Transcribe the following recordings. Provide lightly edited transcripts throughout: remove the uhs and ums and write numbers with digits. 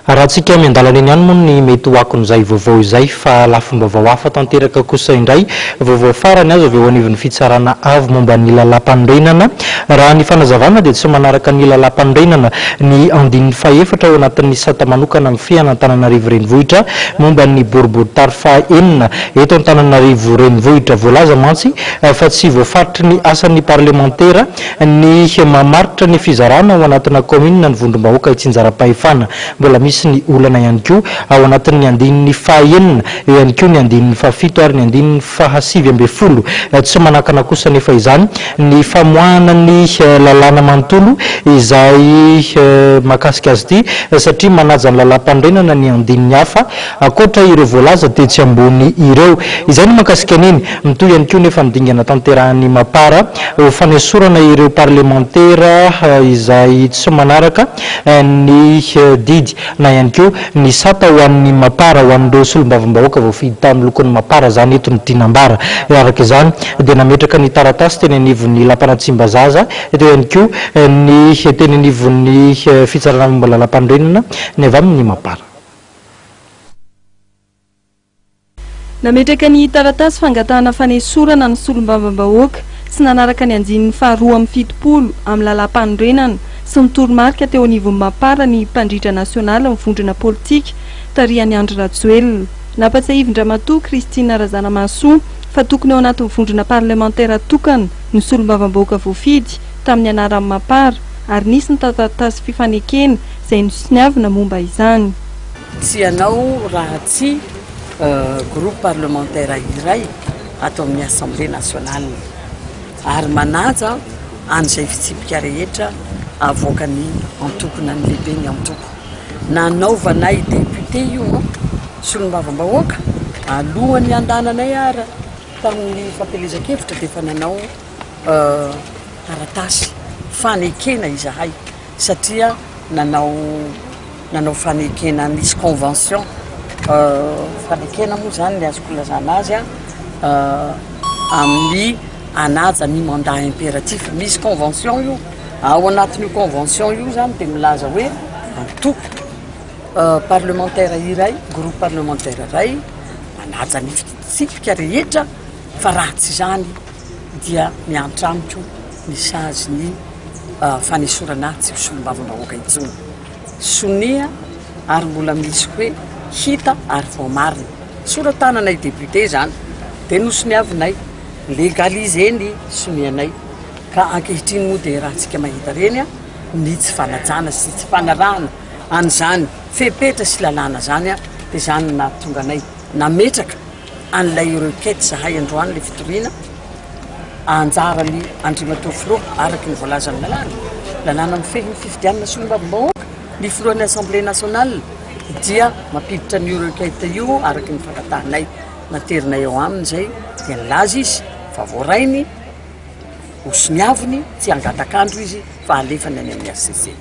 Arahantsika miandalana eny ihany moa ny mety ho akon'izay vaovao izay fa lafim-baovao hafa tanteraka kosa indray. Vaovao farany azo avy eo anivon'ny Fitsarana Avo momba ny Lalàmpanorenana. Raha ny fanazavana dia tsy manaraka ny Lalàmpanorenana ny andininy fahefatra ao anatin'ny sata manokana mifehy an'Antananarivo Renivohitra momba ny boriborintary faha-enina eto Antananarivo Renivohitra. Voalaza mantsy fa tsy voafaritry ny asan'ny parlemantera Ny mamaritra ny fizarana ao anatina kaominina ny vondrom-bahoaka itsinjaram-pahefana. Mbola misy ny olana ihany koa ao anatin'ny andininy fahaenina, eo ihany koa ny andininy fahafito ary ny andininy fahasivy ambin'ny folo. Tsy manakana kosa anefa izany ny famoahana ny lalàna manontolo izay mahakasika azy ity satria manaja ny lalàmpanorenana ny andininy hafa ankoatra ireo voalaza tetsy ambony ireo. Izay no mahakasika an'iny. Mitohy ihany koa nefa ny dingana tanterahan'ny Mapar ho fanesorana ireo parlemantera izay tsy manaraka ny didy na ihany koa ny sata ho an'ny Mapar, ho an'ireo solombavambahoaka voafidy tamin'ny lokon'ny Mapar izany eto no tiana ambara. Araka izany dia nametraka ny taratasy teny anivon'ny lapan'Tsimbazaza, teo ihany koa ny teny anivon'ny fitsarana momba ny lalampanorenana ny avy amin'ny Mapar. Nametraka ny taratasy fangatahana fanesorana ny solombavambahoaka tsy nanaraka ny andininy faha-72 amin'ny lalàmpanorenana sy ny toromarika teo anivon'ny Mapar ny mpandrindra nasionaly ny vondrona politika tarihan'i Andry Rajoelina. Nampatsiahivin-dRamatoa Christine Razanamahasoa fa tokony ao anatin'ny vondrona parlemantera tokana ny solombavambahoaka voafidy tamin'ny anaran'ny Mapar ary nisy ny taratasy fifanekena izay nosoniavina momba izany. Tsy ianao raha tsy groupe parlementaire iray ato amin'ny Assemblée nationale ary manaja an'izay fitsipika rehetra avoakan'ny antoko na ny lehiben'ny antoko. Nanaovanay député io an, solombavambahoaka, alohan'ny handananay ara tamin'ny fampielezan-kevitra dia efa nanao taratasy fanekena izahay satria nanao nanao fanekena nisy convention fanekena moa zany ny azoko ilazana azy an amin'ny hanaja ny mandat impératif misy convention io ao anatin'io convention io zany de milaza hoe antoko parlementaire iray groupe parlementaire iray manaja ny fitsipika rehetra fa raha tsy izany dia miantra amiko ny sazy ny fanesorana ahy tsy ho solombavambahoaka intsony. Sonia ary mbola misy hoe hita ary voamarina. Sora-tananay député izany dia nosoniavinay, légalisé ny sonianay. Ka ankehitriny moa dia raha antsika mahita ireny ny tsy fanajana sy tsy fanarahana an'izany fepetra sy lalàna izany dia izany no nahatonga anay nametraka an'ilay requête izahay androany ilay fitoriana. Anjaran'i Andriamatoa Filoha, araka ny voalazan'ny lalàna, lalàna mifehy ny fifidianana solombavambahoaka, ny filohan'ny Assemblée nationale dia mampiditra an'io requête io araka ny fangatahanay. Naterinay eo aminy izay dia nilaza izy fa voarainy, hosoniaviny, tsy hangatak'andro izy fa halefany any amin'ny HCC.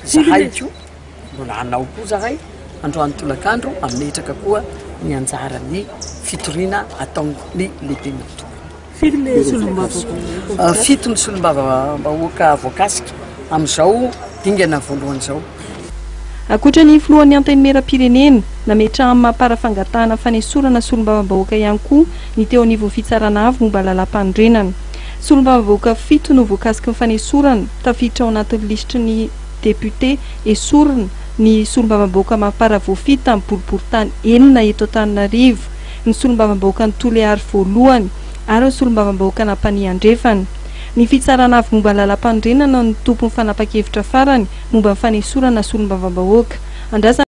Izahay koa. Mbola hanao koa zahay androany tolakandro hametraka koa ny anjaran'ny fitoriana ataon'ny lehiben'ny antoko. Firy le solombavambahoaka? Fito ny solombavambahoaka voakasika amin'izao dingana voalohany izao. Ankoatra ny filohan'ny Antenimierampirenena, nametrahan'ny Mapar fangatahana fanesorana solombavambahoaka ihany koa ny teo anivon'ny Fitsarana Avo momba ny Lalàmpanorenana. Solombavambahoaka fito no voakasiky ny fanesorana, tafiditra ao anatin'ny lisitry ny. Député esorina ny solombavambahoaka Mapar voafidy tamin'ny boriborintany enina eto Antananarivo, ny solombavambahoakan'i Toliary voalohany ary ny solombavambahoakan'Ampanihy Andrefana. Ny Fitsarana Avo momba ny Lalàmpanorenana no tompon'ny fanapan-kevitra farany momba ny fanesorana solombavambahoaka. Andrasana.